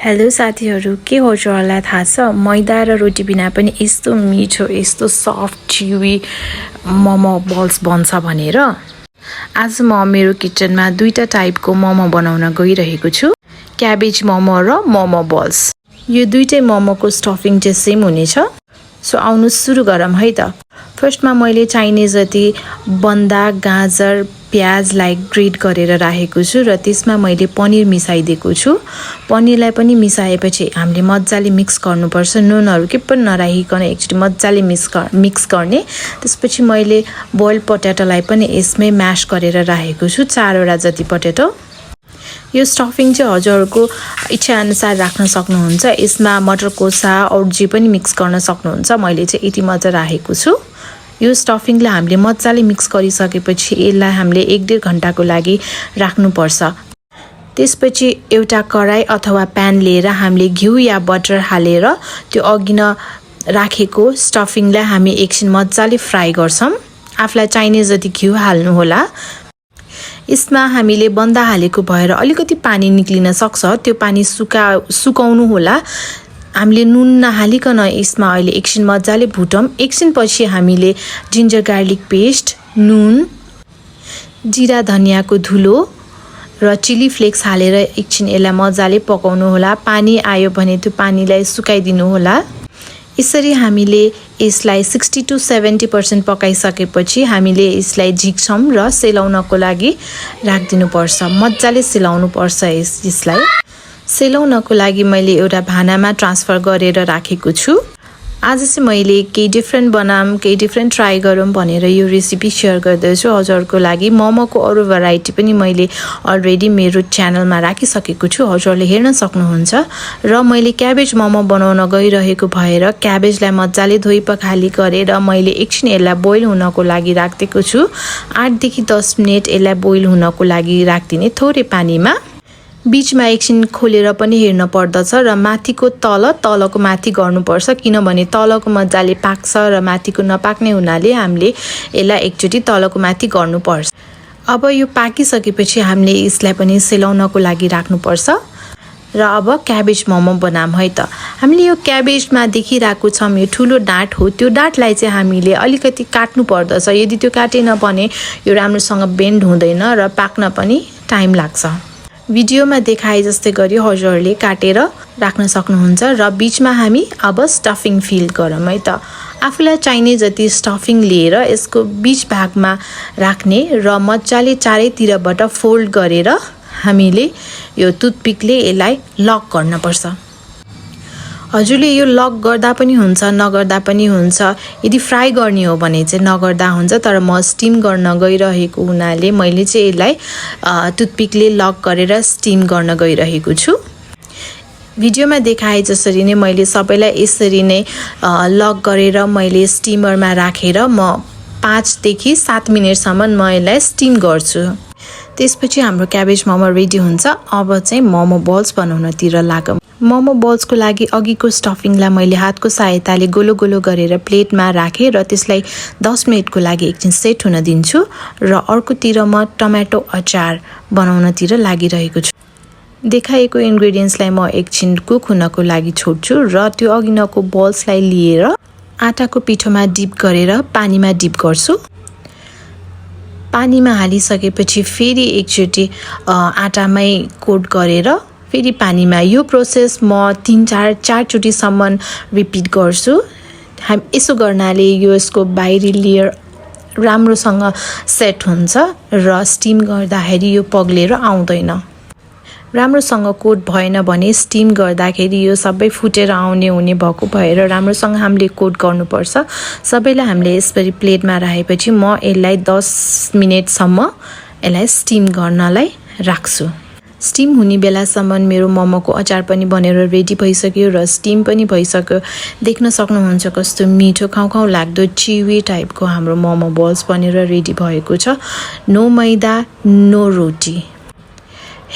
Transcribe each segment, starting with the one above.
Hello साथीहरु, के हजुरहरुलाई थाहा छ मैदा र रोटी बिना पनि यस्तो मिठो यस्तो सफ्ट च्युवी मोमो बल्स बन्छ भनेर। आज म मेरो किचनमा दुईटा टाइपको मोमो बनाउन गइरहेको छु, क्याबेज मोमो र मोमो बल्स। यो दुईटै मोमोको स्टफिङ चाहिँ सेम हुनेछ। सो आउनु सुरु गरौँ है त। फर्स्टमा मैले चाहिने जति बन्दा, गाजर, प्याजलाई ग्रेट गरेर राखेको छु र त्यसमा मैले पनिर मिसाइदिएको छु। पनिरलाई पनि मिसाएपछि हामीले मज्जाले मिक्स गर्नुपर्छ। नुनहरु के पनि नराखिकन एकचोटी मज्जाले मिक्स गर्ने। त्यसपछि मैले बोइल पोटेटोलाई पनि यसमै म्याश गरेर राखेको छु, 4 वटा जति पोटेटो। यो स्टफिङ चाहिँ हजुरहरुको इच्छा अनुसार राख्न सक्नुहुन्छ। यसमा मटर कोसा अरु जे पनि मिक्स गर्न सक्नुहुन्छ। मैले चाहिँ यति मात्र राखेको छु। यो स्टफिङलाई हामीले मज्जाले मिक्स गरिसकेपछि यसलाई हामीले 1-1.5 घण्टाको लागि राख्नु पर्छ। त्यसपछि एउटा कराई अथवा प्यान लिएर हामीले घिउ या बटर हालेर त्यो अघि न राखेको स्टफिङलाई हामी एकछिन मज्जाले फ्राई गर्छौं। आफुलाई चाहिने जति घिउ हाल्नु होला। यसमा हामीले बन्दा हालेको भएर अलिकति पानी निक्लिन सक्छ, त्यो पानी सुकाउनु होला। हामीले नुन नहालिकन यसमा अहिले एकछिन मज्जाले भुटौं। एकछिन पछि हामीले जिन्जर गार्लिक पेस्ट, नुन, जिरा धनियाको धुलो र चिली फ्लेक्स हालेर एकछिन यसलाई मज्जाले पकाउनु होला। पानी आयो भने त्यो पानीलाई सुकाइदिनु होला। यसरी हामीले यसलाई 60 to 70% पकाइसकेपछि हामीले यसलाई झिक्छौं र सेलाउनको लागि राखिदिनु पर्छ। मज्जाले सेलाउनु पर्छ। यसलाई सेलाउनको लागि मैले एउटा भानामा ट्रान्सफर गरेर राखेको छु। आज चाहिँ मैले केही डिफरेन्ट बनाम, केही डिफरेन्ट ट्राई गरौँ भनेर यो रेसिपी शेयर गर्दैछु हजुरहरुको लागि। मोमोको अरु भेराइटी पनि मैले अलरेडी मेरो च्यानलमा राखिसकेको छु, हजुरहरुले हेर्न सक्नुहुन्छ। र मैले क्याबेज मोमो बनाउन गइरहेको भएर क्याबेजलाई मज्जाले धोई पखाली गरेर मैले एकछिन यसलाई बोइल हुनको लागि राखेको छु। 8 देखि 10 मिनेट यसलाई बोइल हुनको लागि राख्दिने थोरै पानीमा। बीचमा एकछिन खोलेर पनि हेर्न पर्दछ र माथिको तलको माथि गर्नुपर्छ, किनभने तलको मज्जाले पाक्छ र माथिको नपाक्ने हुनाले हामीले यसलाई एकचोटी तलको माथि गर्नुपर्छ। अब यो पाकिसकेपछि हामीले यसलाई पनि सेलाउनको लागि राख्नुपर्छ। र अब क्याबेज मोमो बनाम है त। हामीले यो क्याबेजमा देखिरहेको छौं यो ठुलो डाँठ हो, त्यो डाँठलाई चाहिँ हामीले अलिकति काट्नु पर्दछ। यदि त्यो काटेन भने यो राम्रोसँग बेन्ड हुँदैन र पाक्न पनि टाइम लाग्छ। भिडियोमा देखाए जस्तै गरी हजुरहरुले काटेर राख्न सक्नुहुन्छ। र बीचमा हामी अब स्टफिङ फिल गरौँ है त। आफुलाई चाहिने जति स्टफिङ लिएर यसको बीच भागमा राख्ने र मज्जाले चारैतिरबाट फोल्ड गरेर हामीले यो टुथपिकले यसलाई लक गर्न पर्छ। हजुरले यो लक गर्दा पनि हुन्छ, नगर्दा पनि हुन्छ। यदि फ्राई गर्ने हो भने चाहिँ नगर्दा हुन्छ, तर म स्टीम गर्न गइरहेको हुनाले मैले चाहिँ यसलाई टुथपिकले लक गरेर स्टीम गर्न गइरहेको छु। भिडियोमा देखाए जसरी नै मैले सबैलाई यसरी नै लक गरेर मैले स्टीमरमा राखेर म 5 देखि 7 मिनेटसम्म म यसलाई स्टीम गर्छु। त्यसपछि हाम्रो क्याबेज मोमो रेडी हुन्छ। अब चाहिँ मोमो बल्स बनाउनतिर लागौं। मोमो बल्सको लागि अघिको स्टफिङलाई मैले हातको सहायताले गोलो गोलो गरेर प्लेटमा राखे र त्यसलाई 10 मिनेटको लागि एकछिन सेट हुन दिन्छु। र अर्कोतिर म टमेटो अचार बनाउनतिर लागिरहेको छु। देखाएको इन्ग्रेडियन्ट्सलाई म एकछिन कुक हुनको लागि छोड्छु र त्यो अघिनको बल्सलाई लिएर आटाको पिठोमा डिप गरेर पानीमा डिप गर्छु। पानीमा हालिसकेपछि फेरि एकचोटी आटामै कोट गरेर फेरि पानीमा। यो प्रोसेस म 3-4 चोटिसम्म रिपिट गर्छु। यसो गर्नाले यसको बाहिरी लेयर राम्रोसँग सेट हुन्छ र स्टीम गर्दाखेरि यो पग्लेर आउँदैन। राम्रोसँग कोट भएन भने स्टीम गर्दाखेरि यो सबै फुटेर आउने हुने भएको भएर राम्रोसँग हामीले कोट गर्नुपर्छ। सबैलाई हामीले यसरी प्लेटमा राखेपछि म यसलाई 10 मिनेटसम्म यसलाई स्टीम गर्नलाई राख्छु। स्टीम हुने बेलासम्म मेरो मोमोको अचार पनि बनेर रेडी भइसक्यो र स्टीम पनि भइसक्यो। देख्न सक्नुहुन्छ कस्तो मिठो खाउ लाग्दो च्युवी टाइपको हाम्रो मोमो बल्स बनेर रेडी भएको छ। नो मैदा, नो रोटी।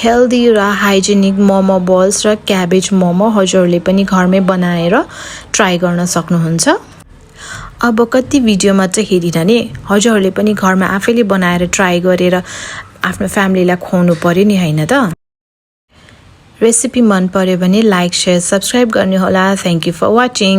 हेल्दी र हाइजेनिक मोमो बल्स र क्याबेज मोमो हजुरहरुले पनि घरमै बनाएर ट्राई गर्न सक्नुहुन्छ। अब कति भिडियो मात्र हेरिरहने, हजुरहरुले पनि घरमा आफैले बनाएर ट्राई गरेर आफ्नो फ्यामिलीलाई खुवाउनु पर्यो नि हैन त। रेसिपी मन पर्यो भने लाइक शेयर सब्स्क्राइब गर्नुहोला थ्यांक यू फर वाचिङ